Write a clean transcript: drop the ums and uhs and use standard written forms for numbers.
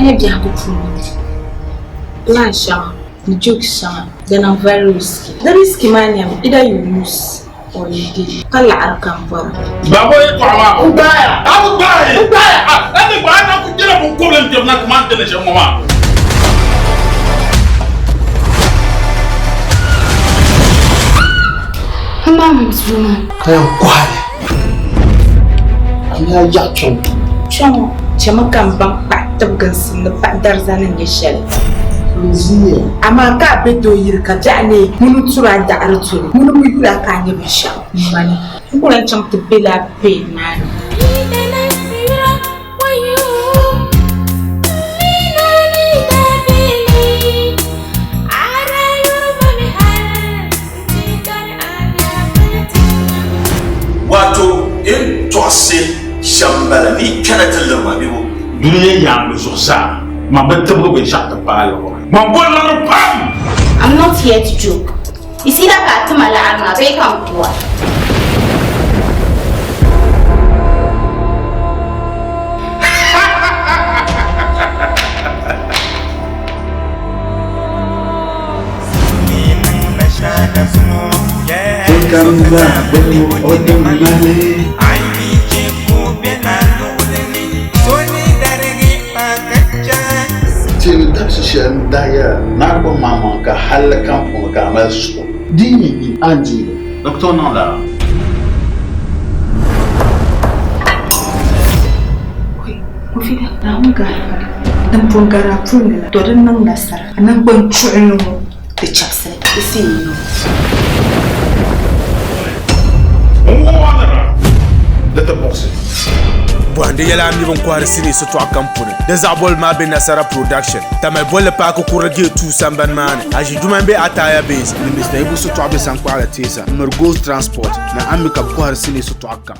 A nya biɛhigu puuni plan shɛŋa ni joke shɛŋa di niŋ very risky. Di risky maa nyɛmi either you lose or you gain ka laɣiri ka m bɔra. Babo yɛltɔɣa maa. N gbaaya. A bi gbaai. N gbaaya. A a ni gbaai na ku nyɛla binkɔbili n kpɛri na ti maan dini shɛm ŋɔ maa. Amaa m bia maa. Ka yɛn kɔhi li. A nyɛla yaɣ kpiɔŋ. Kpiɔŋ chɛmi ka m baŋ paɣ tibiginsim ni paɣ dariza ni nyɛ shɛli. N-ʒiya. Amaa ka a be doo yili ka biɛɣu neei ŋuni n-tur a daɣiri doli, ŋuni mi yul a ka a nyɛ binshɛɣu. Mani, n ku lan chaŋ ti be la pain maa ni. Wato n tɔɣisi shɛm m-bala, ni yi kpɛna ti liri ma bebo? Dunia yaangi zuɣu zaa, man bi tibigi binshɛɣu ti paai liɣiri. Man boli liɣiri pam! I'm not here to joke. You see that ka a ti ma laɣiri maa bee ka n ku a? Tiri dabisi shɛli n daa yɛra ni a gbubi maŋmaŋ ka halli kam puuni ka a mali suhu di yi mi a ni deei li. Bɛ ku tooi niŋ lala. Mufida, Naawuni gaafara din pun gari a puli ni la, to di niŋ nasara a naŋgban chuɣu ni ŋɔ di chɛbisili di seei. Bɔhindi yɛla a mi bin kɔhiri sinii sitɔɣu kam puuni. Di zaɣ boli maa be Nasara Production, Tamale bolli paaki kurili gate 2 sambani maa ni. A ʒi juma m-be Ataya Base ni Mister Ibu sitɔɣu be Saŋkpaɣila Teesa, m-miri Gold Transport ni a mi ka bɛ kɔhiri sinii sitɔɣu kam.